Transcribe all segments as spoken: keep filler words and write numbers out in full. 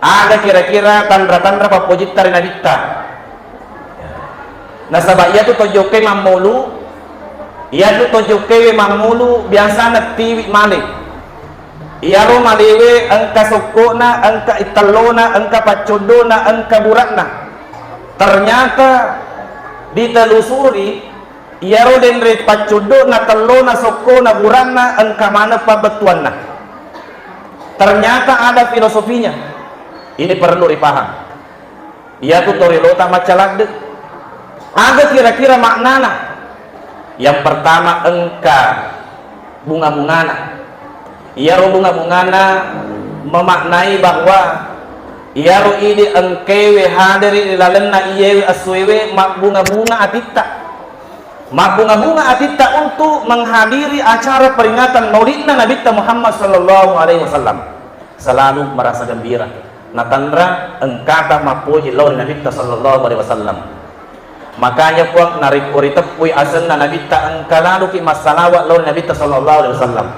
Aga kira-kira tanra-tanra pappojitta ri Nabitta? Nasaba iyatu tojokkai mammulu, iyatu tojokkai mammulu biasana tiwi male. Iyaro malewe engka sokkona, engka tellona, engka paccoddona, engka bura'na. Ternyata ditelusuri, iyaro denre paccoddona, tellona, sokkona, bura'na engka maneng pabbettuanna. Ternyata ada filosofinya. Ini perlu dipaham. Iyatu torilota macca ladde. Aga kira-kira maknana? Yang pertama, engka bunga-bungana. Iyaro bunga-bungana memaknai bahwa iyaro idi engkewe haderi ri lalenna iyewe essuewe mabbunga-bunga atitta. Mabbunga-bunga atitta untuk menghadiri acara peringatan maulidna Nabitta Muhammad sallallahu alaihi wasallam. Selalu merasa gembira. Natanra engkata mappoji lao ri Nabitta sallallahu alaihi wasallam. Makanya, Puang, narekko riteppui asenna Nabitta, engka laluki massalawa lao ri Nabitta sallallahu alaihi wasallam.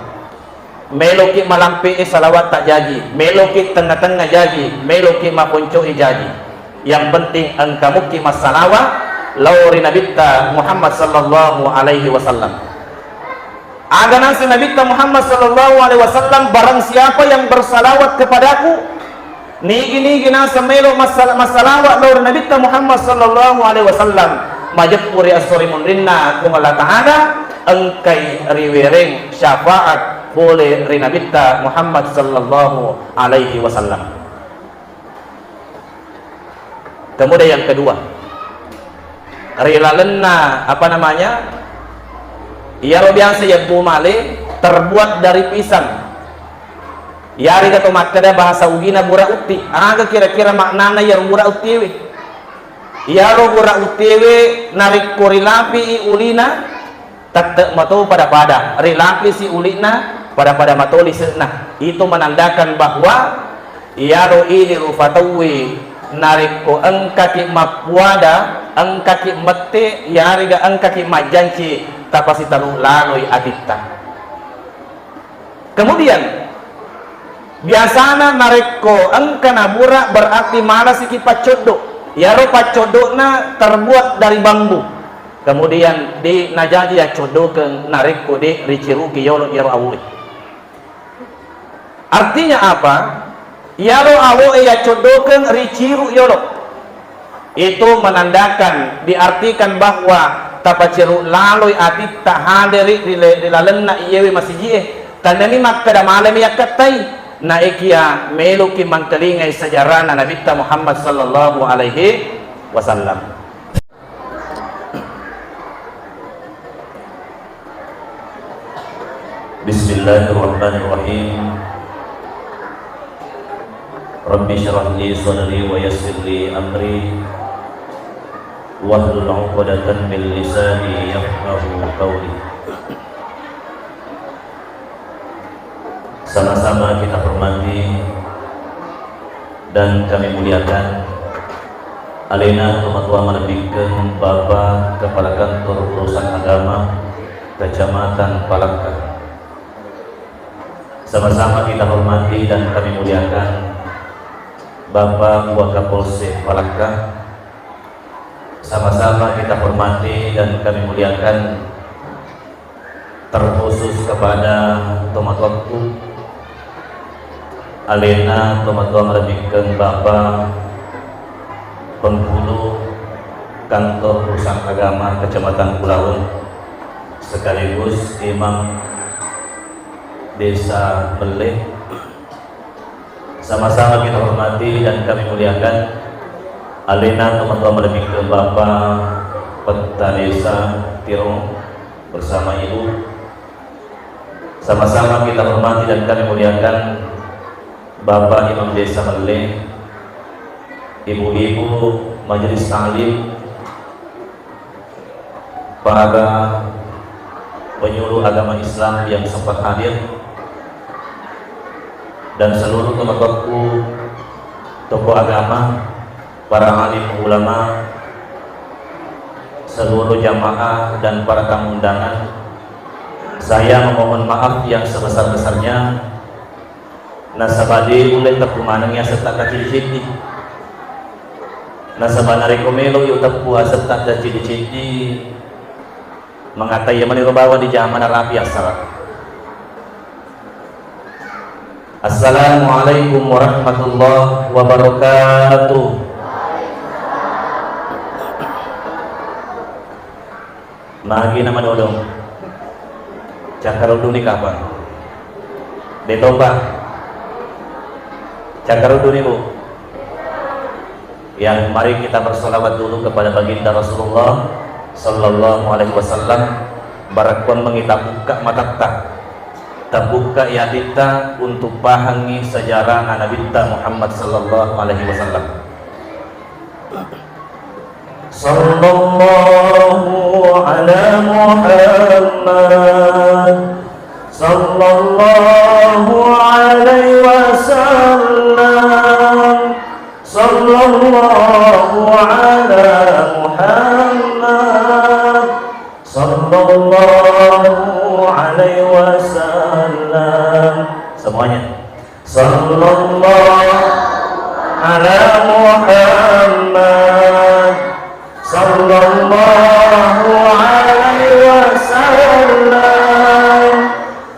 Meloki malampe e salawatta jaji, meloki tengnga-tengnga jaji, meloki maponco'i jaji. Yang penting engka mukki massalawa lao ri Nabitta Muhammad sallallahu alaihi wasallam. Aga naseng Nabitta Muhammad sallallahu alaihi wasallam, barang siapa yang bersalawat kepadaku, nigi-nigi naseng melo massal-, massalawa lao ri Nabitta Muhammad sallallahu alaihi wasallam, majeppu ri esso ri munrinna Puang Allah Ta'ala, engkai riwereng syafaat pole ri Nabitta Muhammad sallallahu alaihi wasallam. Kemudian yang kedua, ri lalenna, apa namanya, iyaro biasa yebbu male terbuat dari pisang. Iyarega to makkeda bahasa Ugina bura utti. Aga kira-kira maknana iyaro bura uttiwe? Iyaro bura uttiwe narekko rilapi'i ulina, tette mato pada-pada, rilapisi uli'na, pada-pada mato lise'na. Itu menandakan bahwa iyaro idi rufa tauwe narekko engkaki mappuada, engkaki mette, iyarega engkaki majjanci, tapasitaru laloi atitta. Kemudian, biasana narekko engka nabura berarti malasiki paccoddo. Iyaro paccoddo'na terbuat dari bambu. Kemudian, de najaji yaccoddokeng narekko de riciruki yolo iyaro awoe. Artinya apa? Iyaro awoe yaccoddokeng riciru yolo. Itu menandakan, diartikan bahwa tapaceru laloi atitta haderi ri le-, ri lalenna iyewe masiji'e. Tandani makkeda malemi yakkattai. Naekia meloki mangkalingai sejarahna Nabitta Muhammad sallallahu alaihi wasallam. Bismillahirrahmanirrahim. Rabbi syrah li sadri wa yassir li amri wahlul 'uqdatan min lisani yafqahu qawli. Sama-sama kita hormati dan kami muliakan alena tomatoa malebbikkeng Bapak Kepala Kantor Urusan Agama Kecamatan Palakka. Sama-sama kita hormati dan kami muliakan Bapak Wakapolsek Palakka. Sama-sama kita hormati dan kami muliakan, terkhusus kepada tomatoakku, alena tomatoa malebbikkeng Bapak Penghulu Kantor Urusan Agama Kecamatan Kulawen, sekaligus Imam Desa Melle. Sama-sama kita hormati dan kami muliakan alena tomatoa malebbikkeng Bapak Petta Desa Tirong bersama Ibu. Sama-sama kita hormati dan kami muliakan Bapak Imam Desa Melle, ibu-ibu majelis taklim, para penyuluh agama Islam yang sempat hadir, dan seluruh teman-temanku, tokoh agama, para alim ulama, seluruh jamaah, dan para tamu undangan. Saya memohon maaf yang sebesar-besarnya Nasaba de ulle teppu manengngi asetta tacidi-cidi. Nasaba narekko melo'i uteppu asetta tacidi-cidi, mangatai maniro bawang dijama narapi assara. Assalamualaikum warahmatullahi wabarakatuh. Magi na madodong. Cakkaruduni kapang? De topa. Cakkaruduni, Bu. Ya, mari kita bersolawat dulu kepada baginda Rasulullah sallallahu alaihi wasallam. Barakkuammengngi tabukka matatta, tabukka atitta untuk pahangngi sejarah Nabitta Muhammad sallallahu alaihi wasallam. Sallallahu ala Muhammad. Sallallahu alaihi wasallam. Sallallahu ala Muhammad. Sallallahu alaihi wasallam. Semuanya. Sallallahu ala Muhammad. Sallallahu alaihi wasallam.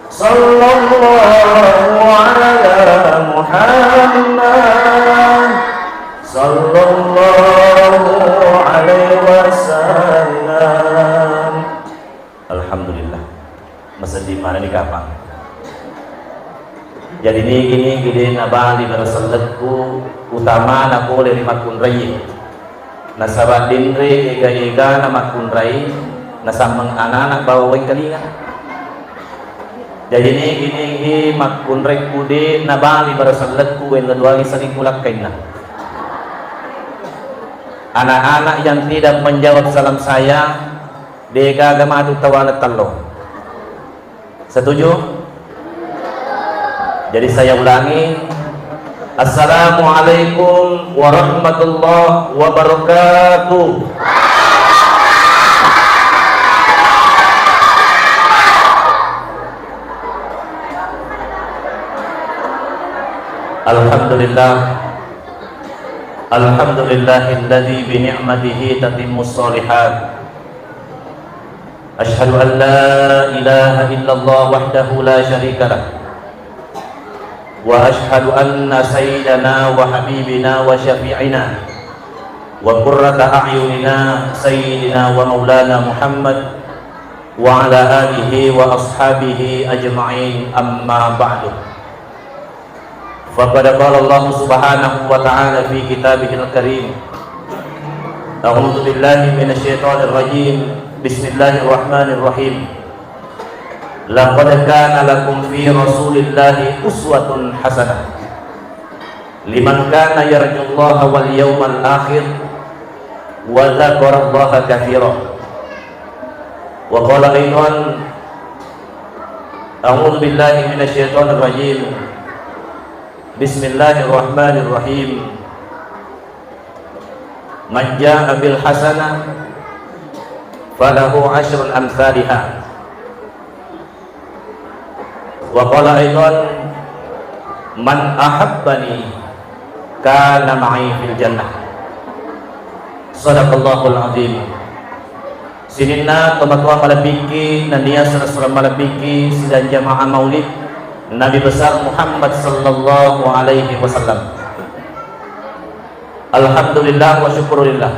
Sallallahu ala Muhammad. Sallallahu alaihi wasallam. Alhamdulillah. Masedding manenni kapang. Jadi nigi-nigi de nabali bara sellekku, utamana pole ri makkunrai. Nasaba denre ega-egana makkunrai, nasammeng anana bawa wengkalinga. Jadi nigi-nigi makkunraikku de nabali bara sellekku, wella duangi saling kulakkainna. Anak-anak yang tidak menjawab salam saya, degaga matu tawana tello. Setuju? Jadi saya ulangi. Assalamualaikum warahmatullahi wabarakatuh. Alhamdulillah. Alhamdulillahilladzi bi ni'matihi tatimmus shalihat. Asyhadu an la ilaha illallah wahdahu la syarika lah. Wa asyhadu anna sayyidana wa habibina wa syafi'ina wa qurrata a'yunina sayyidina wa maulana Muhammad wa ala alihi wa ashabihi ajma'in, amma ba'du. Faqad qala Allahu subhanahu wa ta'ala fi kitabihil karim. A'udzu billahi minasy syaithanir rajim. Bismillahirrahmanirrahim. Laqad kana lakum fi Rasulillahi uswatun hasanah liman kana yarjullaha wal yawmal akhir wa dzakarallaha katsira. Wa qala aidan, a'udzu billahi minasy syaithanir rajim. Bismillahirrahmanirrahim. Man jaa bil hasanah falahu asyru amtsaliha. Wa qala aidan, man ahabbani kana ma'i fil jannah. Sadaqallahul azim. Sininna tomatoa malebbikki nennia sura-sura malebbikki sidang jamaah maulid Nabi besar Muhammad sallallahu alaihi wasallam. Alhamdulillah wa syukurillah.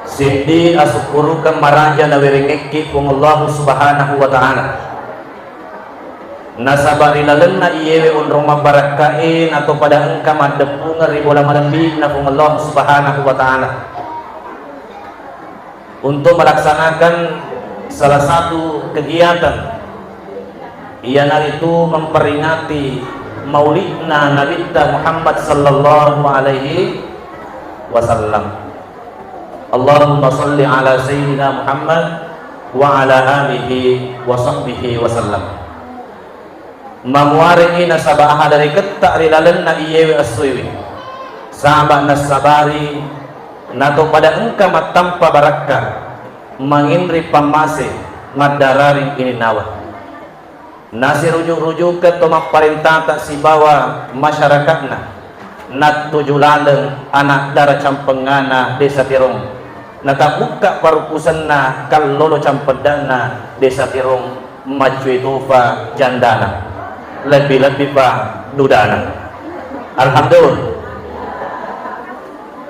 Seddi asukkurukeng maraja nawerengekki Puang Allahu Subhanahu wa Ta'ala. Nasaba ri lalenna iyewe onrong mabbarakkae nato pada engka maddeppungeng ri bola malebbi'na Puang Allahu Subhanahu wa Ta'ala. Untuk melaksanakan salah satu kegiatan, iyanaritu memperingati maulidna Nabitta Muhammad sallallahu alaihi wasallam. Allahumma salli ala Sayyidina Muhammad wa ala alihi wa sahbihi wa sallam. Mamuarengngi nasaba hadariketta ri lalenna iyewe essoewe, saba nassabari nato pada engka mattampa barakka, manginri pammase, maddararing ininnawa. Nasirujuk-rujukeng to mapparentata sibawa masyarakatna, nattuju laleng anak dara campengngana Desa Terong, natabukka parupusenna kallolo campeddana Desa Terong, maccue tofa jandana, lebbi-lebbi pa dudana. Alhamdulillah.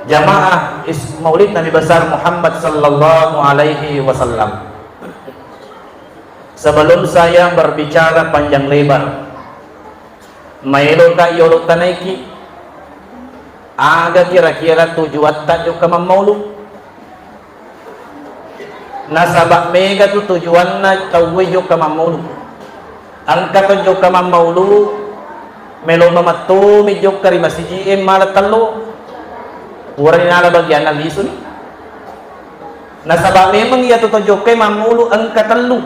Jamaah is-, Maulid Nabi Besar Muhammad sallallahu alaihi wasallam. Sebelum saya berbicara panjang lebar, maelokka yolo tanaiki, aga kira-kira tujuatta jokka mammaulu? Nasaba mega tu tujuanna tauwe jokka mammaulu. Engka to jokka mammaulu, melo mamettomi jokka ri masiji e mala tello. Purani nala bagianna lisuni. Nasaba memeng iyatu to jokka mammaulu engka tellu.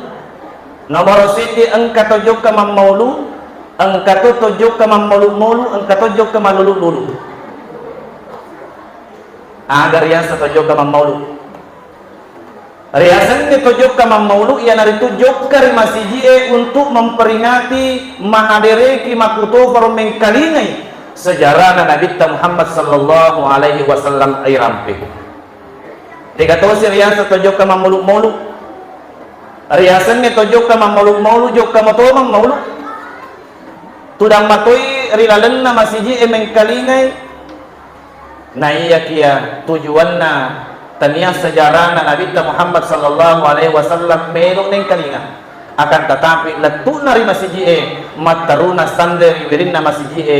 Nomoro seddi engka to jokka mammaulu, engka to to jokka mammaulu-maulu, engka to jokka malulu-lulu. Aga riaseng to jokka mammaulu? Riasengnge to jokka mammaulu iyanaritu jokka ri masiji e untuk memperingati, mahadereki, makkutoparo mengkalingai sejarana Nabitta Muhammad sallallahu alaihi wasallam irampe. Tega tosi riaseng to jokka mammaulu-maulu. Riasengnge to jokka mammaulu-maulu, jokka mato mammaulu. Tudang matoi ri lalenna masiji e mengkalingai. Naiyakiya tujuanna tania sejarana Nabitta Muhammad sallallahu alaihi wasallam melo nengkalinga. Akan tetapi lettu'na ri masiji e, matteruna sanre ri wirinna masiji e,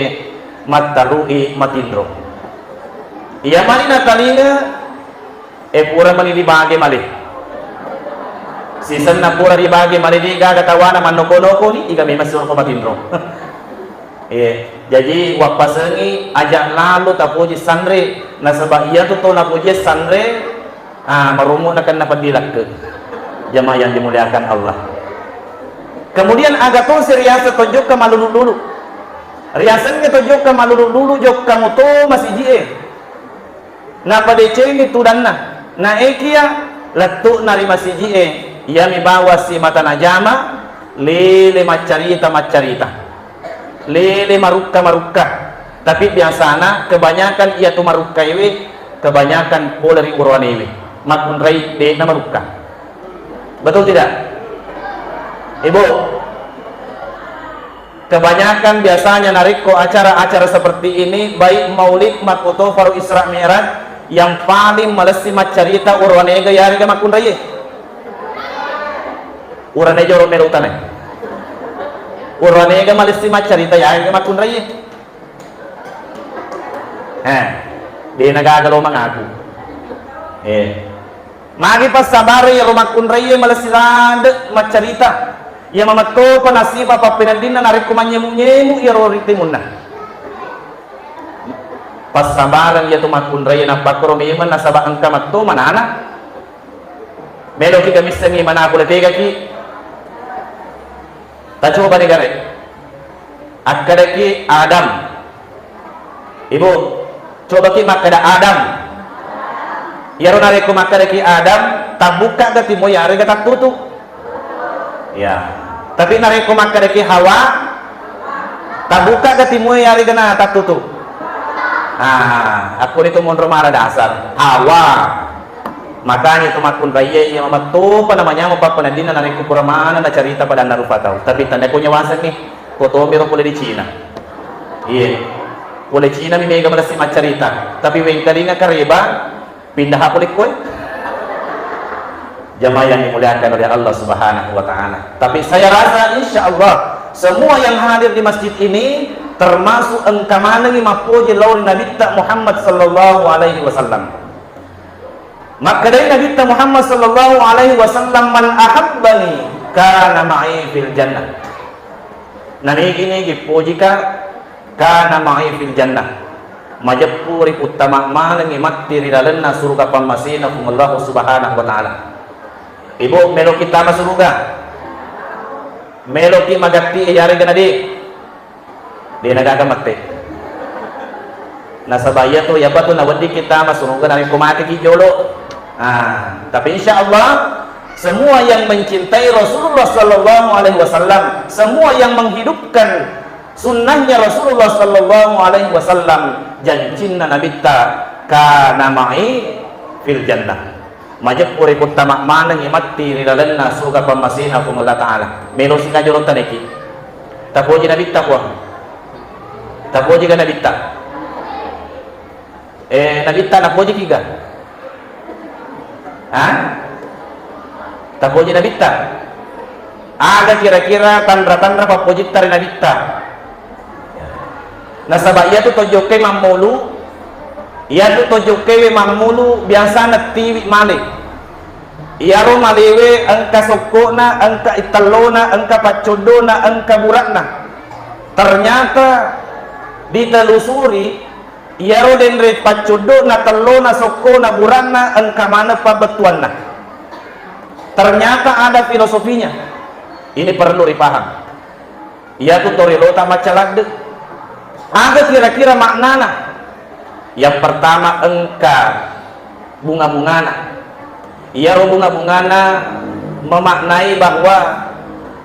matterui matinro. Iya mani natalinga, e pura mani ribage male. Sisenna pura ribage male, de gaga tawana mannoko-nokoni, iga memang siroko matinro. Iya, jaji wappasengi aja lalo tapoji sanre, nasaba iyatu to napoji sanre, ah, marummu nakenna peddi lakke. Jamaah yang dimuliakan Allah. Kemudian aga to si riaseng to jokka malulu-lulu. Riasengnge to jokka malulu-lulu, jokka muto masiji e. Napadecengi tudanna, naekiya lettu'na ri masiji e, iyami bawa simata najama, lele maccarita-maccarita, lele marukka-marukka. Tapi biasana kebanyakan iyatu marukkaewe kebanyakan pole ri orowanewe, makkunrai de'na marukka. Betul tidak, Ibu? Kebanyakan biasanya narekko acara-acara seperti ini, baik maulid, makkutoparo Isra Mi'raj, yang paling malessi maccarita orowanewe ga yarega makkunraie. Orowanewe joro melo utanae. Orowanewe ga malessi maccarita yarega makkunraie. Eh, de'na gaga lo mangaku. Eh. Magi passabareng iyaro makkunraie malessi ladde maccarita. Iya mamettopa nasiba pappeneddinna narekko manynyemu-nyemu iyaro ri timunna. Passabareng iyatu makkunraie nappakkoro memeng nasaba engka metto manana. Meloki ga missengngi mana pole tegaki. Tacoba ni gare. Akkadaki Adam. Ibu, cobaki makkada Adam. Iyaro narekko makkadaki Adam, tabbukka ga timoi yarega tattutu? Ya. Tapi narekko makkadaki Hawa, tabbukka ga timoi yarega na tattutu? Ah, akkoni to monro mara dasar. Hawa. Makanya itu makkunraie iya mamettopa namanyameng pappeneddinna narekko pura maneng nacarita padanna rupa tau. Tapi tandai ko nyawasengngi, ko tomiro pole di Cina. Iye. Pole Cina mi mega malessi maccarita. Tapi wengkalinga kareba, pindah pole koe. Jamaah yang dimuliakan oleh Allah Subhanahu wa Ta'ala. Tapi saya rasa, insya Allah, semua yang hadir di masjid ini termasuk engka manengi mappoji lao ri Nabitta Muhammad sallallahu alaihi wasallam. Makkedai Nabitta Muhammad sallallahu alaihi wasallam, "Man ahabbani kana ma'i fil jannah." Nanigi-nigi pojika, kana ma'i fil jannah. Majeppu ri puttama manengi matti ri lalenna suruga pammasena Puang Allahu Subhanahu wa Ta'ala. Ibu, meloki tama suruga? Meloki magatti e yarega nade? De nagaga mette. Nasaba iyatu, iyapa tu naweddikki tama suruga narekko mateki jolo. Ah, tapi insya Allah Semua yang mencintai Rasulullah sallallahu alaihi wasallam, semua yang menghidupkan sunnahnya Rasulullah sallallahu alaihi wasallam, jancinna Nabitta, "Kana ma'i fil jannah." Majeppu ri puttama manengngi matti ri lalenna suga pammasena Puang Allah Ta'ala. Melo sikajoro taneki. Tapoji Nabitta, Puang. Tapoji ga Nabitta? Eh, Nabitta napojiki ga? Ha? Tapoji Nabitta? Aga kira-kira tanra-tanra pappojitta ri Nabitta? Nasaba iyatu tojokkai mammulu, iyatu tojokkai we mammulu biasana tiwi male. Iyaro malewe engka sokkona, engka tellona, engka paccoddona, engka bura'na. Ternyata ditelusuri, iyaro denre paccoddo'na, tellona, sokkona, buranna engka maneng pabbettuanna. Ternyata ada filosofinya. Ini perlu dipaham. Iyatu torilota macca ladde. Aga kira-kira maknana? Yang pertama, engka bunga-bungana. Iyaro bunga-bungana memaknai bahwa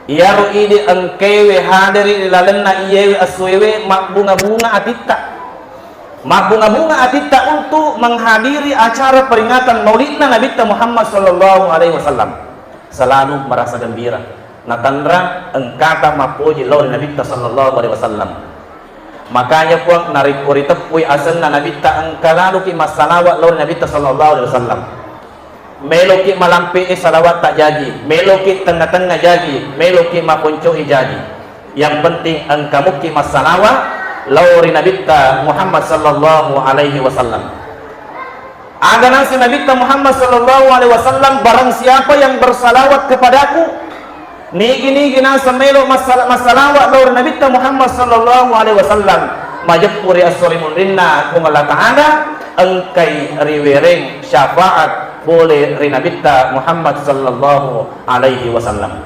iyaro idi engkewe haderi ri lalenna iyewe essoewe mabbunga-bunga atitta. Mabbunga-bunga atitta untuk menghadiri acara peringatan maulidna Nabitta Muhammad sallallahu alaihi wasallam. Selalu merasa gembira. Natanra engkata mappoji lao ri Nabitta sallallahu alaihi wasallam. Makanya, Puang, narekko riteppui asenna Nabitta, engka laluki massalawat lao ri Nabitta sallallahu alaihi wasallam. Meloki malampe e salawatta jaji, meloki tengnga-tengnga jaji, meloki maponcoi jaji. Yang penting engka mukki massalawat lao ri Nabitta Muhammad sallallahu alaihi wasallam. Aga naseng Nabitta Muhammad sallallahu alaihi wasallam, "Barang siapa yang bersalawat kepadaku," nigi-nigi naseng melo massala-, massalawat lao ri Nabitta Muhammad sallallahu alaihi wasallam, majeppu ri esso ri munrinna Puang Allah Ta'ala, engkai riwereng syafaat pole ri Nabitta Muhammad sallallahu alaihi wasallam.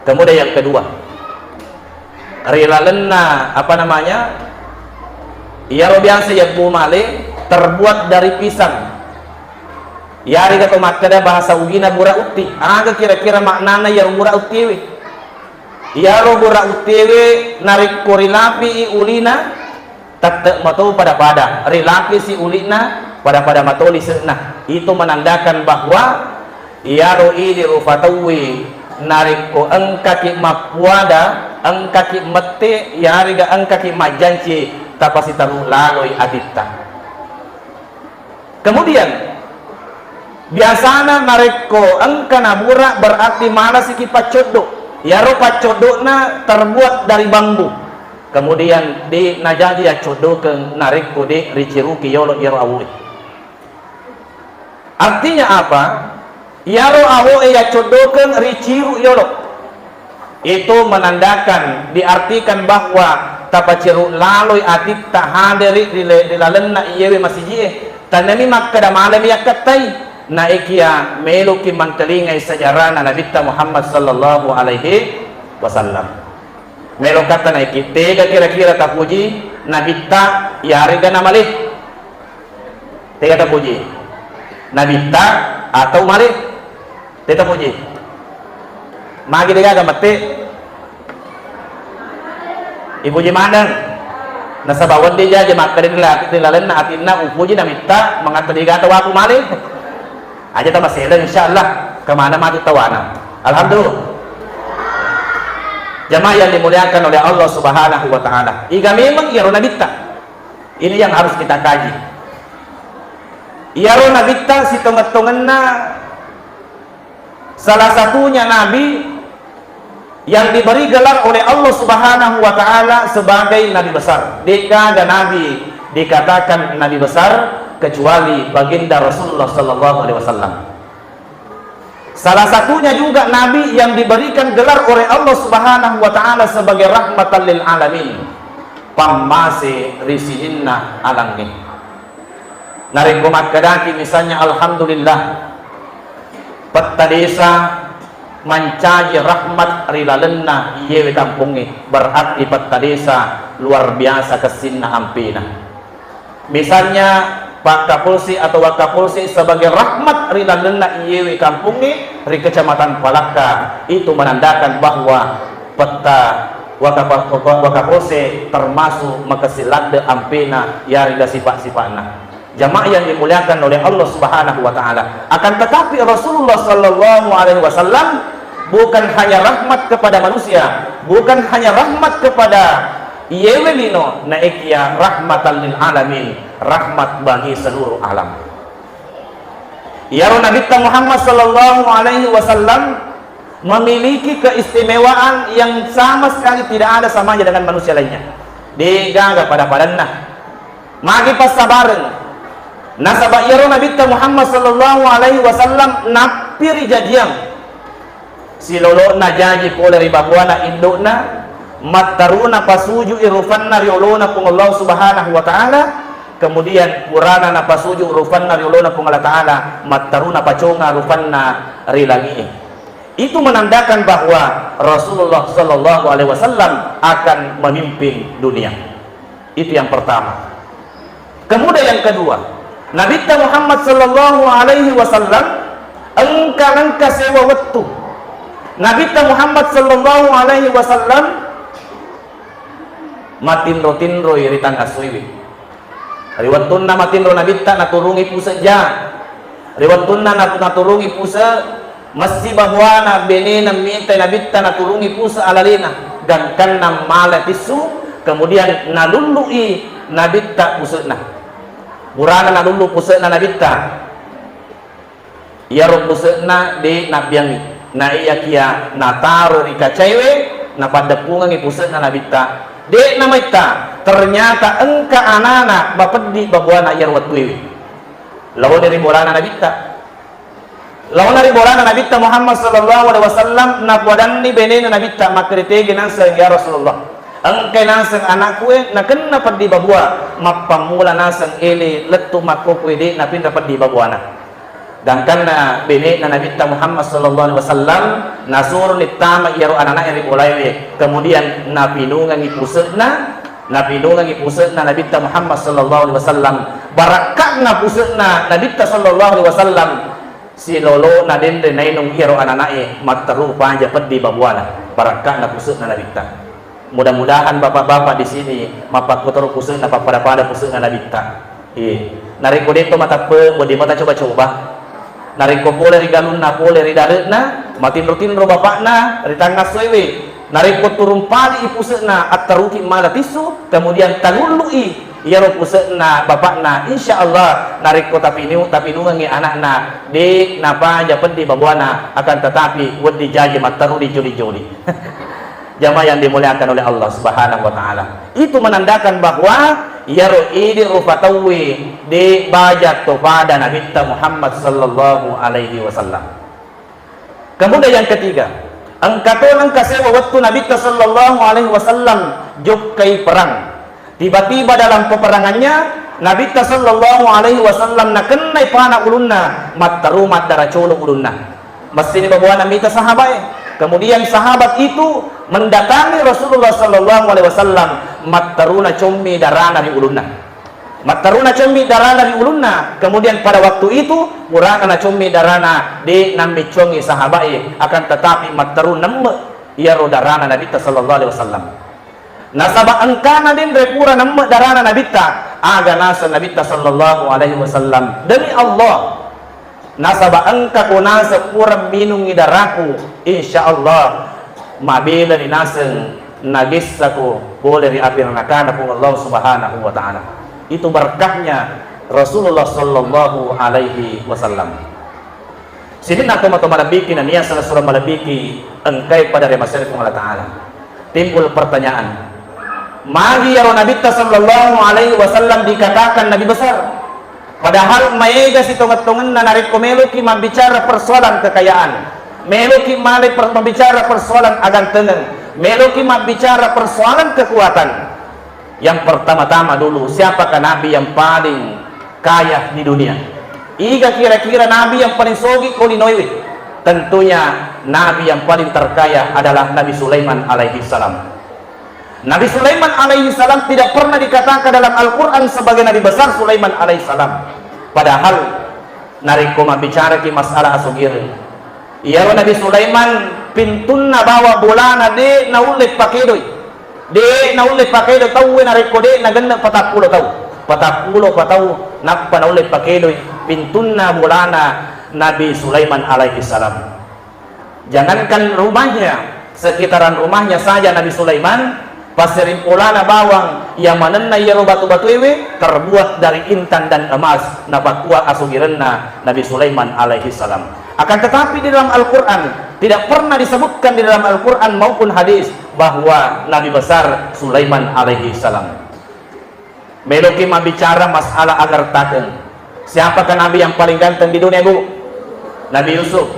Kemudian yang kedua, ri lalenna, apa namanya, iyaro biasa yebbu male terbuat dari pisang. Iyarega to makkeda bahasa Ugina bura utti. Aga kira-kira maknana iyaro bura uttiwe? Iyaro bura uttiwe narekko rilapi'i ulina, tette mato pada-pada, rilapisi uli'na, pada-pada mato lise'na. Itu menandakan bahwa iyaro idi rufa tauwe narekko engkaki mappuada, engkaki mette, iyarega engkaki majjanci, tapasitaru laloi atitta. Kemudian, biasana narekko engka nabura, berarti malasiki paccoddo. Iyaro paccoddo'na terbuat dari bambu. Kemudian, de najaji yaccoddokeng narekko de riciruki yolo iyaro awoe. Artinya apa? Iyaro awoe yaccoddokeng riciru yolo. Itu menandakan, diartikan bahwa tapaciru laloi atitta haderi ri le-, ri lalenna iyewe masijie. Taniami makkeda malemi yakkattai. Naekia meloki mangkalingai sejarahna Nabitta Muhammad sallallahu alaihi wasallam. Melo katta naiki, tega kira-kira tapuji Nabitta yarega namale? Tega tapuji? Nabitta atau male? Tega tapuji? Magi degaga mette? Ipuji maneng. Nasaba wedding jaji makkeda ri la-, ri lalenna atinna upuji Nabitta, mangatta degaga tawaku male. Aja tamasedeng, insyaallah kemana mati tawana. Alhamdulillah. Jamaah yang dimuliakan oleh Allah Subhanahu wa Ta'ala. Iga memang iyaro Nabitta. Ini yang harus kita kaji. Iyaro Nabitta sitongeng-tongenna, salah satunya Nabi yang diberi gelar oleh Allah Subhanahu wa Ta'ala sebagai Nabi besar. Degaga Nabi dikatakan Nabi besar kecuali Baginda Rasulullah sallallahu alaihi wasallam. Salah satunya juga Nabi yang diberikan gelar oleh Allah Subhanahu wa Ta'ala sebagai rahmatan lil alamin, pammase ri sininna alangnge. Narekko makkedaki misalnya, "Alhamdulillah, petta desa mancaji rahmat ri lalenna iyewe kampongnge," berarti petta desa luar biasa kessinna ampena. Misalnya, Pak Kapolsek atau Wakapolsek sebagai rahmat ri lalenna iyewe kampungnge ri Kecamatan Palakka, itu menandakan bahwa petta Wakapa-, Waka-, Wakapolsek termasuk makessing ladde ampena yarega sifat-sifatna. Jamaah yang dimuliakan oleh Allah Subhanahu wa Ta'ala. Akan tetapi, Rasulullah Sallallahu Alaihi Wasallam bukan hanya rahmat kepada manusia, bukan hanya rahmat kepada iyewe lino, naekia rahmatan lil alamin, rahmat bagi seluruh alam. Iyaro Nabitta Muhammad Sallallahu Alaihi Wasallam memiliki keistimewaan yang sama sekali tidak ada samanya dengan manusia lainnya. Degaga pada-padanna. Magi passabareng. Nasaba iyaro Nabitta Muhammad Sallallahu Alaihi Wasallam nappi rijajiang. Silolona jaji pole ri babuana indo'na, matteruna pasuju'i rufanna ri olona Puang Allah Subhanahu wa Ta'ala, kemudian purana napasuju rufanna ri olona Puang Allah Ta'ala, matteruna paconga rufanna ri langi'e. Itu menandakan bahwa Rasulullah Sallallahu Alaihi Wasallam akan memimpin dunia. Itu yang pertama. Kemudian yang kedua, Nabitta Muhammad Sallallahu Alaihi Wasallam engka, engka sewa wettu. Nabitta Muhammad Sallallahu Alaihi Wasallam matinro-tinroi ri tangassoiwi. Ri wettunna matinro Nabitta naturungi puse ja. Ri wettunna natu-, naturungi puse, messi babuana benena mitai Nabitta naturungi puse alalena, gangkanna mala tissu, kemudian nalullu'i Nabitta puse'na. Purana nalullu puse'na Nabitta, iyaro puse'na de nabbiangngi. Naiyakia nataro ri kacaewe, napaddeppungengngi puse'na Nabitta. De namaitta, ternyata engka anana mapeddi babuana iyaro wettuewe. Laoni ri bolana Nabitta. Laona ri bolana Nabitta Muhammad Sallallahu Alaihi Wasallam, napoadanni benena Nabitta, makkeda, "Tege naseng, ya Rasulullah, engkai naseng anakku e nakenna peddi babua, mappammula naseng ele lettu makkokkoe de napinra peddi babuana." Gangkanna benena Nabitta Muhammad Sallallahu Alaihi Wasallam nasuroni tama iyaro anana'e ri bolaewe, kemudian napinungengi puse'na, napinungengi puse'na Nabitta Muhammad Sallallahu Alaihi Wasallam. Barakka'na puse'na Nabitta Sallallahu Alaihi Wasallam, silolona denre nainung iyaro anana'e matteru paja peddi babuana, barakka'na puse'na Nabitta. Mudah-mudahan bapak-bapak di sini mappakkotoro puse'na, pappada-pada puse'na Nabitta. Iye. Narekko de'to mateppe, wedding mata coba-coba. Narekko pole ri galunna, pole ri dare'na, matinro-tinro bapakna ri tangassoewe. Narekko turung pali i puse'na, attaruki mala tissu, kemudian talullu'i iyaro puse'na bapakna, insya Allah narekko tapinu-, tapinungengngi anakna, de napaja peddi babuana, akan tetapi wedding jaji matteru dijoli-joli. Jamaah yang dimuliakan oleh Allah Subhanahu wa Ta'ala, itu menandakan bahwa iyaro idi rufa tauwe de baja to pada Nabitta Muhammad Sallallahu Alaihi Wasallam. Kemudian yang ketiga, engka to nengka sewa wettu Nabitta Sallallahu Alaihi Wasallam jokkai perang. Tiba-tiba dalam peperangannya, Nabitta Sallallahu Alaihi Wasallam nakennai pana ulunna, matteru maddara colo ulunna. Messini babuana mita sahabae. Kemudian sahabat itu mendatangi Rasulullah Sallallahu Alaihi Wasallam, matteruna commi darana ri ulunna. Matteruna commi darana ri ulunna. Kemudian pada waktu itu, purana nacommi darana, de nammiccuangi sahabae, akan tetapi matteru nemme iyaro darana Nabitta Sallallahu Alaihi Wasallam. Nasaba engkana denre pura nemme darana Nabitta, aga naseng Nabitta Sallallahu Alaihi Wasallam, "Demi Allah, nasaba engkako naseng pura minungi daraku, insya Allah mabelani naseng nagessako pole ri api nerakana Puang Allah Subhanahu wa Ta'ala." Itu berkahnya Rasulullah Sallallahu Alaihi Wasallam. Sininna tomatoa malebbiki nennia sala-sala malebbiki engkai pada ri masere Puang Allah Ta'ala. Timbul pertanyaan, magi iyaro Nabitta Sallallahu Alaihi Wasallam dikatakan Nabi besar? Padahal maega sitongeng-tongenna narekko meloki mabbicara persoalan kekayaan, meloki male per-, mabbicara persoalan agantengeng, meloki mabbicara persoalan kekuatan. Yang pertama-tama dulu, siapakah nabi yang paling kaya di dunia? Iga kira-kira nabi yang paling sogi ko linoewe? Tentunya nabi yang paling terkaya adalah Nabi Sulaiman alaihi salam. Nabi Sulaiman alaihi salam tidak pernah dikatakan dalam Al-Quran sebagai nabi besar Sulaiman alaihi salam. Padahal narekko mabbicaraki masalah asugireng, iyaro Nabi Sulaiman pintunna bawa bolana de naulle pakedoi. De naulle pakedo tauwe narekko de nagenne patappulo tau. Patappulo pa tau nappa naulle pakedoi pintunna bolana Nabi Sulaiman alaihi salam. Jangankan rumahnya, sekitaran rumahnya saja Nabi Sulaiman, passerimpolana bawang, iya manenna iyaro batu-batuewe terbuat dari intan dan emas, napakkua asugirenna Nabi Sulaiman alaihi salam. Akan tetapi, di dalam Al-Quran tidak pernah disebutkan, di dalam Al-Quran maupun hadis, bahwa Nabi besar Sulaiman alaihi salam. Meloki mabbicara masalah agartakeng. Siapakah nabi yang paling ganteng di dunia, Bu? Nabi Yusuf.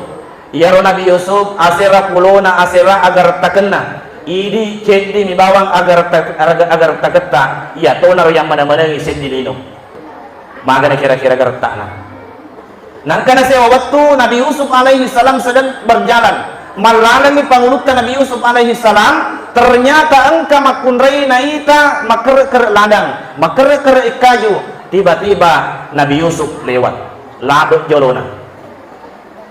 Iyaro Nabi Yusuf, asera pulona asera agartakenna. Idi ceddi mi bawang agarta-, agar-, agartaketta. Iya tonaro yang mana-manangi seddi lino. Magana kira-kira agartakna. Nangka nasewa wettu Nabi Yusuf alaihi salam sedang berjalan. Mallalengngi pangulutta Nabi Yusuf alaihi salam, ternyata engka makkunrai naita makkere-kere ladang, makkere-kere ikkaju. Tiba-tiba Nabi Yusuf lewat, labe jolona.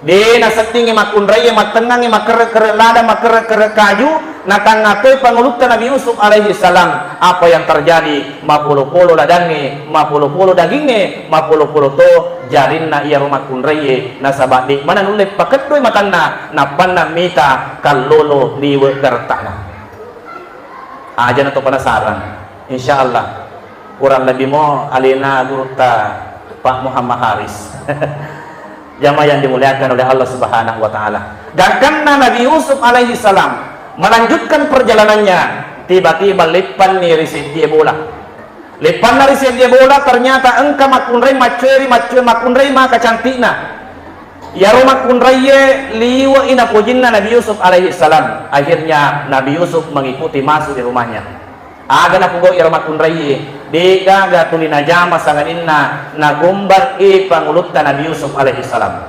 De naseddingngi makkunraie, mattengngangngi makkere-kere ladang, makkere-kere kaju, natangnga toi pangulutta Nabi Yusuf alaihi salam. Apa yang terjadi? Mapolo-polo ladangnge, mapolo-polo dagingnge, mapolo-polo to jarinna iyaro makkunraie, nasaba de mana nulle pakeddoi matanna, nappanna mita kallolo liwe gartana. Aja na to penasaran. Insya Allah, kurang lebih mo alena gurutta Pak Muhammad Haris. Jamaah yang dimuliakan oleh Allah Subhanahu wa Ta'ala. Gangkanna Nabi Yusuf alaihi salam melanjutkan perjalanannya, tiba-tiba leppanni ri seddie bola. Leppanna ri seddie bola, ternyata engka makkunrai macceri, maccue makkunrai maka cantikna. Iyaro makkunraie liwe'i napojinna Nabi Yusuf alaihi salam. Akhirnya Nabi Yusuf mengikuti masuk di rumahnya. Aga napogau iyaro makkunraie, de'gaga tuli najama sangadinna nagombar'i pangulutta Nabi Yusuf alaihi salam.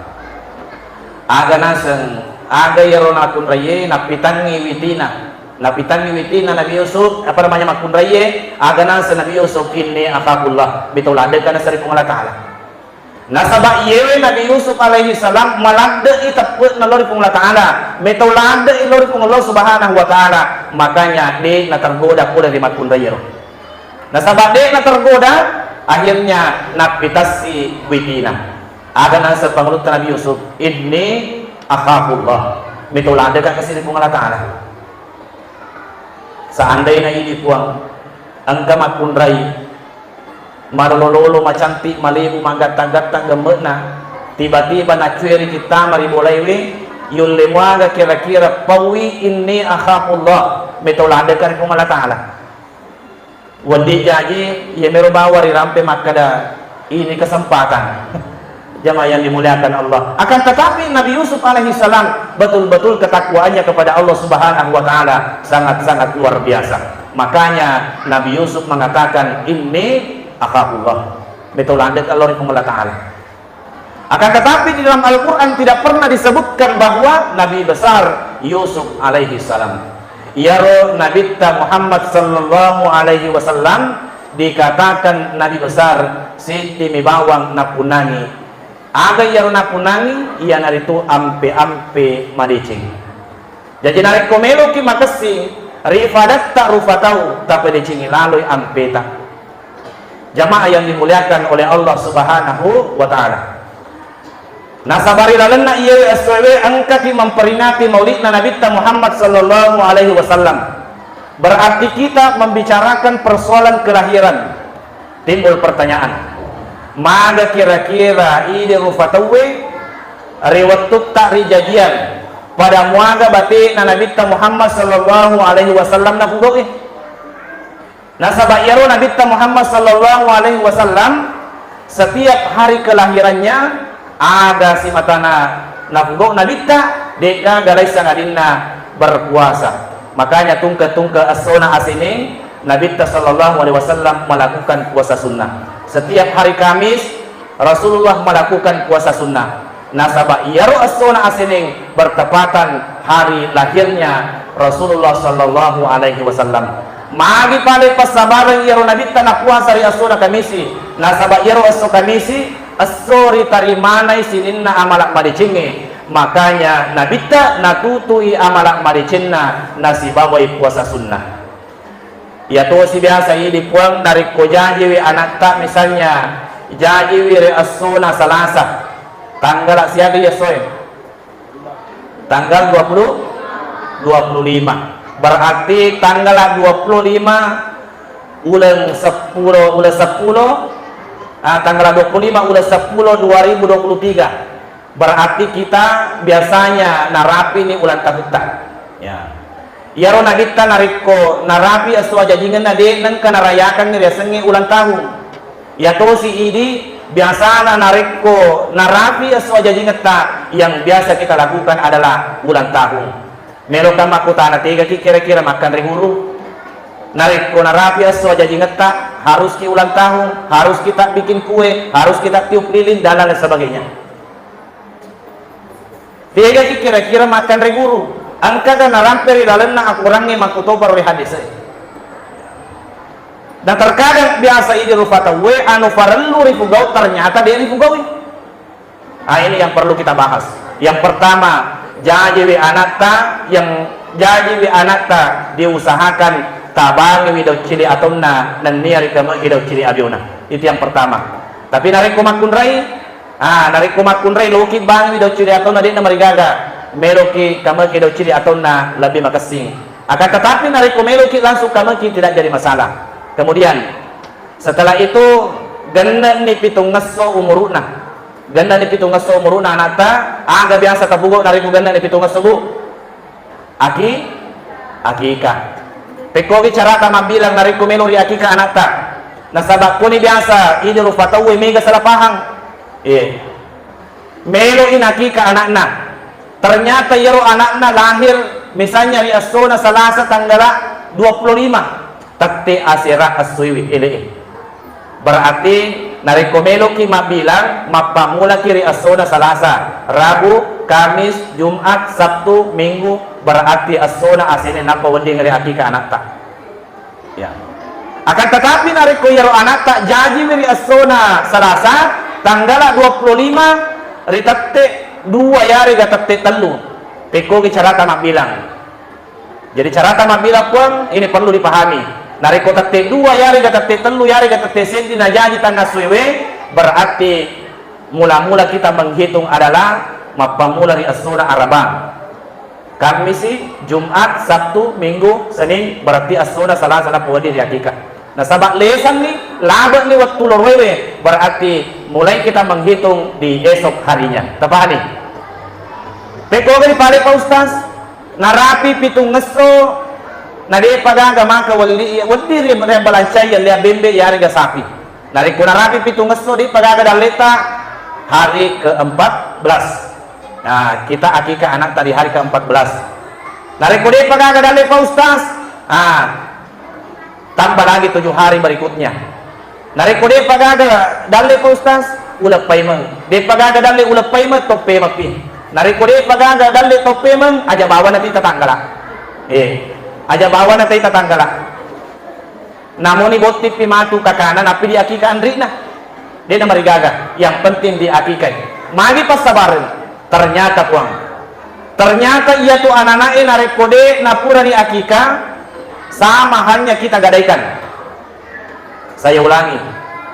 Aga naseng, aga iyaro makkunraie, napitangngi witina. Napitangngi witina Nabi Yusuf, apa namanya, makkunraie, aga naseng Nabi Yusuf, "Inni akhafullah," mito ladde kana seri Puang Allah Ta'ala. Nasaba iyewe Nabi Yusuf alaihi salam maladde'i teppe'na lao ri Puang Allah Ta'ala, metau ladde'i lao ri Puang Allah Subhanahu wa Ta'ala, makanya de' natergoda pole ri makkunraiero. Nasaba de' natergoda, akhirnya nappitassi witina. Aga naseng pangulutta Nabi Yusuf, "Inni akhafullah," metau laddeka kasi ri Puang Allah Ta'ala. Seandaina idi Puang, engka makkunrai, malolo-lolo, macantik, malebu, maggattang-gattang gemme'na, tiba-tiba naccueri kittama ri bolaiwe, yulle muaga kira-kira paui, "Inni akhafullah," metau ladeka ri Puang Allah Ta'ala. Wedding jaji, iyamero bawang rirampe makkeda, ini kesempatan. Jamaah yang dimuliakan Allah. Akan tetapi Nabi Yusuf alaihi salam betul-betul ketakwaannya kepada Allah Subhanahu wa Ta'ala sangat-sangat luar biasa. Makanya Nabi Yusuf mengatakan, "Inni akhafullah." Metau ladde Allah ri Puang Allah Ta'ala. Akan tetapi di dalam Al-Quran tidak pernah disebutkan bahwa Nabi besar Yusuf alaihi salam. Iyaro Nabitta Muhammad sallallahu alaihi wasallam dikatakan Nabi besar, seddi mi bawang napunangi. Aga iyaro napunangi? Iyanaritu ampe-ampe madeceng. Jaji narekko meloki makessing ri fadatta rufa tau, tapadecengi laloi ampeta. Jamaah yang dimuliakan oleh Allah Subhanahu wa Ta'ala. Nasaba ri lalenna iyewe essoewe engkaki memperingati maulidna Nabitta Muhammad sallallahu alaihi wasallam. Berarti kita membicarakan persoalan kelahiran. Timbul pertanyaan, maga kira-kira idi rufa tauwe ri wettutta rijajiang pada muaga bate'na Nabitta Muhammad sallallahu alaihi wasallam napugau'i? Nasaba iyaro Nabitta Muhammad sallallahu alaihi wasallam, setiap hari kelahirannya, aga simatana napugau Nabitta, de'gaga laisseng adinna berpuasa. Makanya tungke-tungke essona aseneng, Nabitta sallallahu alaihi wasallam melakukan puasa sunnah. Setiap hari Kamis, Rasulullah melakukan puasa sunnah. Nasaba iyaro essona aseneng bertepatan hari lahirnya Rasulullah sallallahu alaihi wasallam. Magi pale passabareng iyaro Nabitta napuasa ri essona Kamisi, nasaba iyaro esso Kamisi esso ritarimanai sininna amala madecengnge. Makanya Nabitta natutui amala madecenna nasibawai puasa sunnah. Iyatosi biasa idi Puang, narekko jajiwi anatta, misalnya jajiwi ri essona Salasa, tanggala siaga essoe? Tanggal dua puluh, dua puluh lima. Berarti tanggal dua puluh lima uleng seppulo, uleng seppulo, ah, tanggal dua puluh lima uleng seppulo dua ribu dua puluh tiga. Berarti kita biasanya narapini ulang tahunta. Ya. Iyaro Nabitta narekko narapi esso ajajingenna, de nengka narayakangngi riasengnge ulang tahun. Iyatosi idi biasana narekko narapi esso ajajingetta, yang biasa kita lakukan adalah ulang tahun. Meloka makkutana, tegaki kira-kira makkanre guru? Narekko narapi esso ajajingetta, haruski ulang tahun, haruski tabbikin kue, haruski tattiup lilin, dan lain sebagainya. Tegaki kira-kira makkanre guru? Engkaga narampe ri lalenna akorangnge makkutoparo ri hadise? Dan terkadang biasa idi rupa tauwe anu farellu rifugau, ternyata de rifugaui. Ah, ini yang perlu kita bahas. Yang pertama, jajiwi anatta, yang jajiwi anatta diusahakan tabangiwi dauccili atonna nennia rikemeki dauccili abiona. Itu yang pertama. Tapi narekko makkunrai, ah, narekko makkunrai loki bangiwi dauccili atonna, de'na marigaga, meloki kameki dauccili atonna lebih makessing. Akan tetapi narekko meloki langsung kameki tidak jadi masalah. Kemudian setelah itu, genne'ni pitungngesso umuru'na. Genne'ni pitungngesso umuru'na anatta, aga biasa tapugau narekko genne'ni pitungngesso, Bu? Aki-, akika. Pekkogi carata mabbilang narekko melo ri akika anatta. Nasaba koni biasa idi rupa tauwe mega salah pahang. Iye. Meloi nakika anakna. Ternyata iyaro anakna lahir misalnya ri essona Salasa tanggala dua puluh lima. Tette asera essoiwi ele'e. Berarti narekko meloki mabbilang, mappammulaki ri essona Salasa, Rabu, Kamis, Jumat, Sabtu, Minggu, berarti essona asene nappa wedding ri akika anatta. Ya. Akan tetapi narekko iyaro anatta jajiwi ri essona Salasa, tanggala dua puluh lima, ri tette dua yarega tette tellu, pekkogi carata mabbilang. Jadi carata mabbilang, Puang, ini perlu dipahami. Narekko tette dua yarega tette tellu yarega tette seddi najaji tangassoewe, berarti mula-mula kita menghitung adalah mappammula ri essona Araba. Kammisi, Jumat, Sabtu, Minggu, Senin, berarti essona Salasa nappa wedding ri akika. Nasaba lesanni, labe'ni wettu loroewe, berarti mulai kita menghitung di esok harinya. Tapahami? Pekkoga ri pale, Pak Ustaz? Narapi pitungngesso, na de'pa gaga maka welli, wedding ri, ri balancai yallia bembe yarega sapi. Narekko narapi pitungngesso, de'pa gaga dalleta hari keempat belas. Nah, kita akika anakta di hari keempat belas. Narekko de'pa gaga dalle, Pak Ustaz, ah, tambah lagi tujuh hari berikutnya. Narekko de'pa gaga dalle, Pak Ustaz, uleng paimeng. De'pa gaga dalle uleng paimeng, toppe mapi. Narekko de'pa gaga dalle toppe meng, aja bawana tei tatanggala. Eh, aja bawana tei tatanggala. Namoni botting pi matu kakana, nappi diakika anri'na. De'na marigaga, yang penting diakikai. Magi passabareng? Ternyata, Puang, ternyata iyatu anana'e narekko de' napura diakika, sama hanya kita gadaikan. Saya ulangi,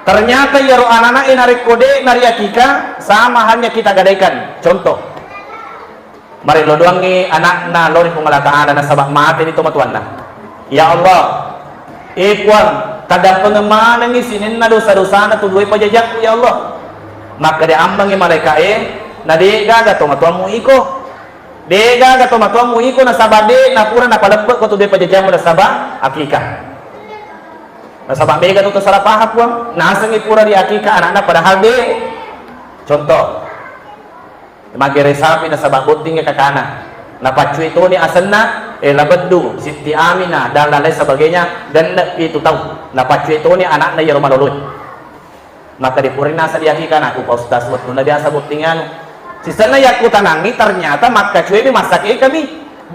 ternyata iyaro anana'e narekko de' nariakika, sama hanya kita gadaikan. Contoh, Marello doangngi ana'na lao ri Puang Allah Ta'ala nasaba mateni tomatoanna. Ya Allah, eh Puang, tadampengeng manengngi sininna dosa-dosana tu duae pajajakku, ya Allah. Makkeda ammengngi malaeka'e, na de'gaga tomatoammu iko. De'gaga tomatoammu iko nasaba de' napura napalebbekko tu duae pajajammu nasaba akika. Nasaba mega tu to salah paham, Puang. Nasengngi pura diakika ana'na padahal de'. Contoh, Maggere sapi nasaba bottingngi kakana. Napaccui toni asenna, eh, La Beddu, Sitti Aminah, dan lain-lain sebagainya, genne'pi tu tau. Napaccui toni ana'na iyaro maloloe. Maka dipurina sadiaki kanakku, Pak Ustaz, wettunna biasa botting anu. Sisenna yakkutanangngi, ternyata makkacuemi massakekami.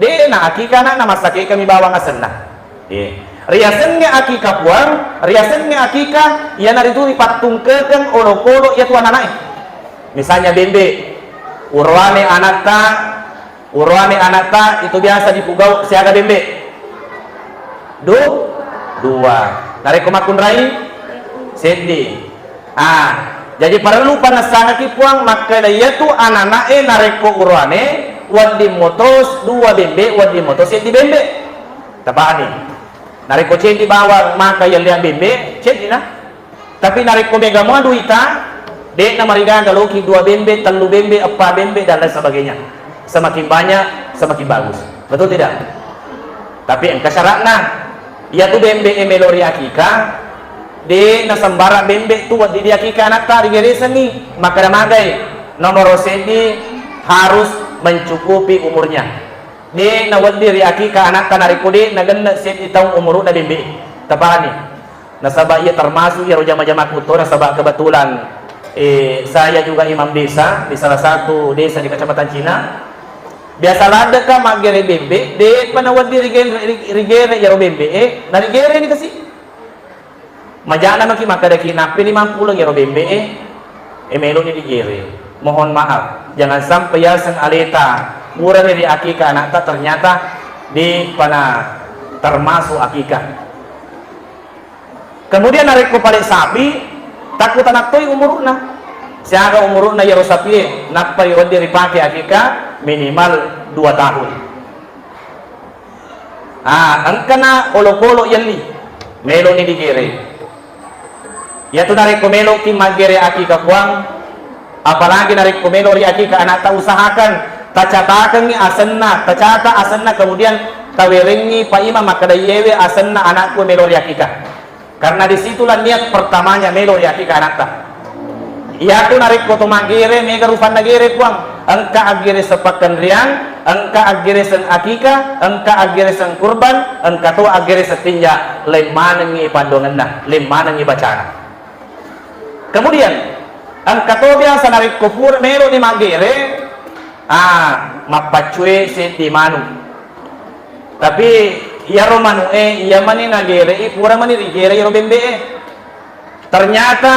De' na akika ana'na, massakekami bawang asenna. Eh. Riasengnge akika, Puang, riasengnge akika, iyanaritu ripattungkekeng olokolo iyatu ananae. Misalnya bembe, uroane anatta, uroane anatta itu biasa dipugau siaga bembe? Du, dua. Narekko makkunrai, seddi. Ah, jaji parellu panessangaki, Puang, makkeda iyatu ananae narekko uroane, wedding motos dua bembe, wedding motos seddi bembe. Tapahani? Narekko ceddi bawang maka yelleang bembe, ceddina. Tapi narekko mega mua duita, de'na marigaga loki dua bembe, tellu bembe, eppa bembe, dan lain sebagainya. Semakin banyak, semakin bagus. Betul tidak? Tapi engka syaratna. Iyatu bembe e melo ri akika, de'na sembarang bembe tu wedding diakika anatta, rigeresengngi. Makkeda magai, nomoro seddi harus mencukupi umurnya. De' nawedding ri akika anatta narekko de' nagenne' seddi taung umuru'na bembe. Tapahani? Nasaba' iya termasuk iyaro jama-jama kutto, nasaba' kebetulan, eh, saya juga imam desa di salah satu desa di Kecamatan Cina. Biasa laddeka maggere bembe, de'pa nawedding rigere, ri-, rigere iyaro bembe e, narigereni kasi. Maja'na maki makkedaki, "Nappi limang puleng iyaro bembe e, e meloni digere." Mohon maaf, jangan sampai yaseng aleta purani ri akika anatta, ternyata depana termasuk akika. Kemudian narekko pale sapi, takku tanattoi umuru'na. Siaga umuru'na iyaro sapie, nappa wedding ripake akika minimal dua tahun. Ah, engkana olokolo yelli, meloni digere. Iyatu narekko meloki maggere akika, Puang, apalagi narekko melo ri akika anatta, usahakan tacatakengngi asenna, tacata asenna, kemudian tawerengngi paimeng makkeda iyewe asenna anakku melo ri akika. Karena disitulah niat pertamanya melo ri akika anatta. Iyatu narekko to maggere, mega rupanna gere, Puang. Engka aggere sepakkenriang, engka aggereseng akika, engka aggereseng kurban, engka to aggereseng tinja, laing manengngi paddoangenna, laing manengngi bacana. Kemudian, engka to biasa narekko pura meloni maggere, ah, mappaccue seddi manu. Tapi iyaro manu'e, iya mani nagere'i, pura mani rigere iyaro bembe'e. Ternyata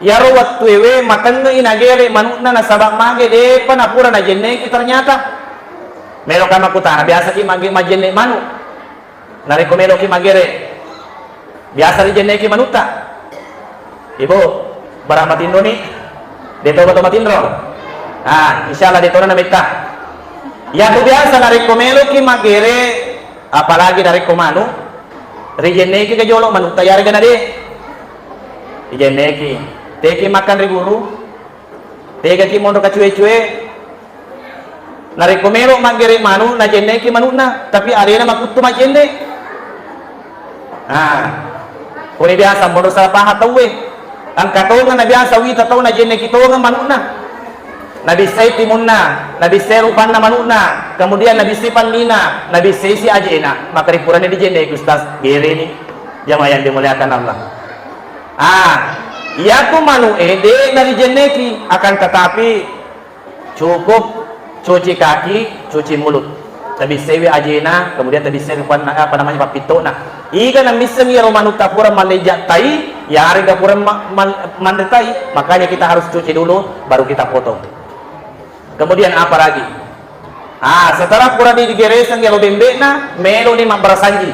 iyaro wettuewe matengnge'i nagere manu'na, nasaba' mage de'pa napura najenneki ternyata. Meloka makkutana, biasaki mage-, majenne manu'? Narekko meloki maggere, biasa rijenneki manutta? Ibu, bara matinromi? De'to to matinro? Ah, insyaallah de'tona nametta. Iyatu biasa narekko meloki maggere, apalagi narekko manu, rijenneki ke jolo manutta yarega nade? Rijenneki. Teki makan ri guru? Tegaki monro kacue-cue? Narekko melo maggere manu, najenneki manu'na, tapi alena makuttu majenne. Ah, koni biasa monro salah paham tauwe. Engka tongeng na biasa wita tau najenneki tongeng manu'na. Nabissai timunna, nabissai rupanna manu'na, kemudian nabissai pannina, nabissaisi ajena, maka ripurani dijenneki, Ustaz, gereni. Jamaah yang dimuliakan Allah. Ah, iyatu manu'e de' narijenneki, akan tetapi cukup cuci kaki, cuci mulut. Tabissaiwi ajena, kemudian tabissaiwi panna-, apa namanya, pappitto'na. Iga namissengngi iyaro manutta pura malleja tai, yarega pura ma-, man-, manre tai, makanya kita harus cuci dulu, baru kita potong. Kemudian apa lagi? Ah, setelah pura digereseng iyaro bembe'na, meloni mabbarasanji.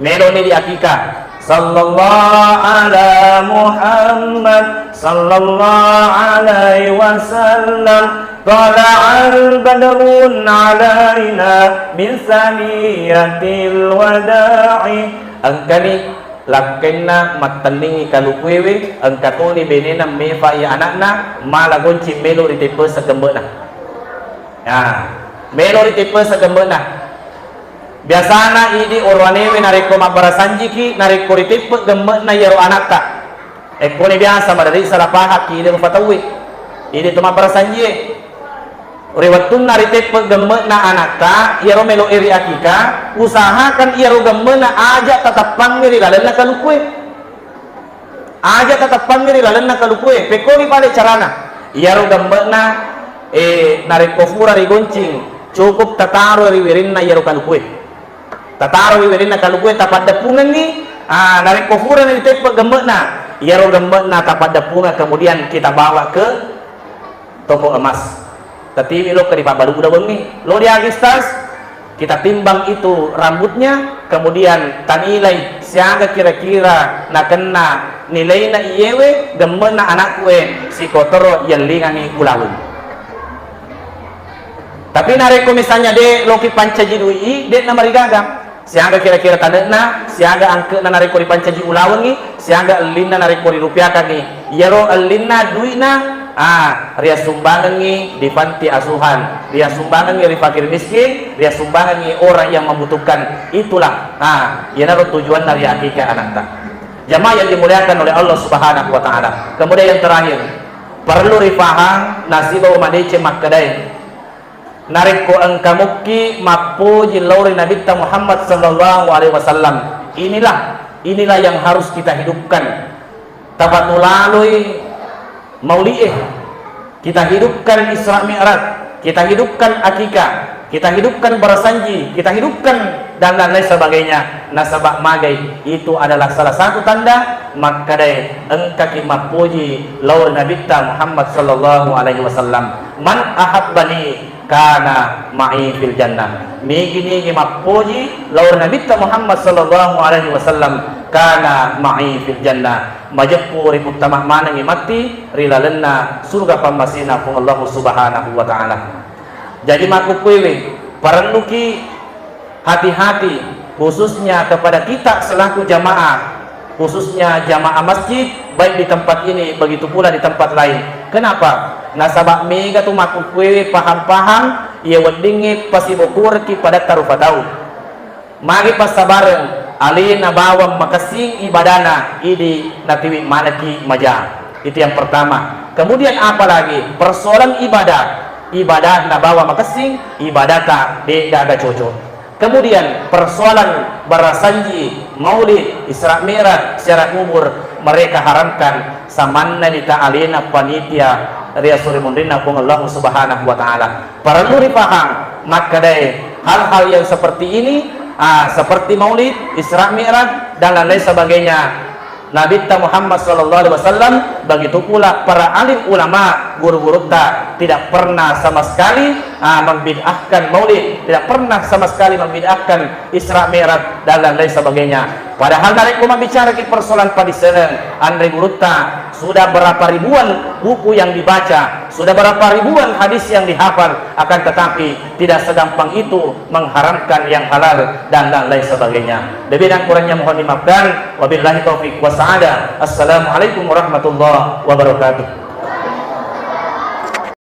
Meloni ri akika. Sallallahu ala Muhammad, sallallahu alaihi wasallam, tala'al badrun alaina min saniyatil wada'i. Engkani lakkainna mattenningi kalukuewe, engka toni benena mefa'i ana'na, mala goncing melo riteppe' sagembe'na. Ya, melo riteppe' sagembe'na. Biasana idi oroanewe narekko mabbarasanjiki, narekko riteppe' gemme'na iyaro anatta. Ekkoni biasa maderi salah pahakki idi rupa tauwe. Idi to mabbarasanjie. Ri wettunna riteppe' gemme'na anatta, iyaro melo'e ri akika, usahakan iyaro gemme'na aja tatappangngi ri lalenna kalukue. Aja tatappangngi ri lalenna kalukue, pekkoni pale carana. Iyaro gemme'na, eh, narekko fura rigoncing, cukup tataro ri wirinna iyaro kalukue. Tatarowi welenna kalukué, tapaddeppungengngi. Ah, narekko furana diteppe gemme'na, iyaro gemme'na tapaddeppunga, kemudian kita bawa ke toko emas. Tatiwi lo ke di pabbalu udawengngi, lo di Agistas, kita timbang itu rambutnya, kemudian tanilai siaga kira-kira nakenna nilaina iyewe gemme'na anakku e sikotoro yellingangi ulaweng. Tapi narekko misalnya de' loki pancaji dui'i, de' namarigaga. Siaga kira-kira tane'na, siaga angke'na narekko ripancaji ulawengngi, siaga ellinna narekko rirupiakangngi. Iyaro ellinna dui'na, ah, riassumbangengngi di panti asuhan, riassumbangengngi ri fakir miskin, riassumbangengngi orang yang membutuhkan. Itulah, ah, iyanaro tujuanna ri akikah anakta. Jamaah yang dimuliakan oleh Allah Subhanahu wa Ta'ala. Kemudian yang terakhir, perlu rifahang nasibau madeceng makkedae. Narekko engka mukki mappoji lao ri Nabitta Muhammad sallallahu alaihi wasallam, inilah, inilah yang harus kita hidupkan. Tapatulaloi mauli'e, kita hidupkan Isra Mi'raj, kita hidupkan akikah, kita hidupkan barasanji, kita hidupkan dan lain-lain sebagainya. Nasaba magai, itu adalah salah satu tanda makkadae engkaki mappoji lao ri Nabitta Muhammad sallallahu alaihi wasallam. Man ahabbani kana ma'i fil jannah. Nigi-nigi mappoji lao ri Nabitta Muhammad sallallahu alaihi wasallam, kana ma'i fil jannah. Majeppu riputtama manengngi matti ri lalenna surga pammasena Puang Allahu Subhanahu wa Ta'ala. Jadi makkukkuewe, parelluki hati-hati, khususnya kepada kita selaku jamaah, khususnya jamaah masjid, baik di tempat ini, begitu pula di tempat lain. Kenapa? Nasaba mega tu makkukkuewe paham-paham, iya weddingnge pasibokurekki padatta rupa tau. Magi passabareng, alena bawang makessing ibadana, idi natiwi manekki maja. Itu yang pertama. Kemudian apalagi persoalan ibadah, ibadah nabawa makessing, ibadata de'gaga cocok. Kemudian persoalan barasanji, maulid, Isra Mi'raj, ziarah kubur, mereka haramkan. Samanna nita alena panitia ri asu ri munrinna Puang Allahu Subhanahu wa Ta'ala. Parellu rifahang makkadae hal-hal yang seperti ini, ah, seperti maulid, Isra Mi'raj, dan lain-lain sebagainya. Nabitta Muhammad sallallahu alaihi wasallam, begitu pula para alim ulama, guru-gurutta tidak pernah sama sekali, ah, membid'ahkan maulid, tidak pernah sama sekali membid'ahkan Isra Mi'raj dan lain-lain sebagainya. Padahal narekko mabbicaraki persoalan padisengeng, anre gurutta, sudah berapa ribuan buku yang dibaca, sudah berapa ribuan hadis yang dihafal, akan tetapi tidak segampang itu mengharamkan yang halal dan lain-lain sebagainya. Lebih dan kurangnya mohon dimaafkan. Wabillahi taufiq wassa'adah. Assalamualaikum warahmatullahi wabarakatuh.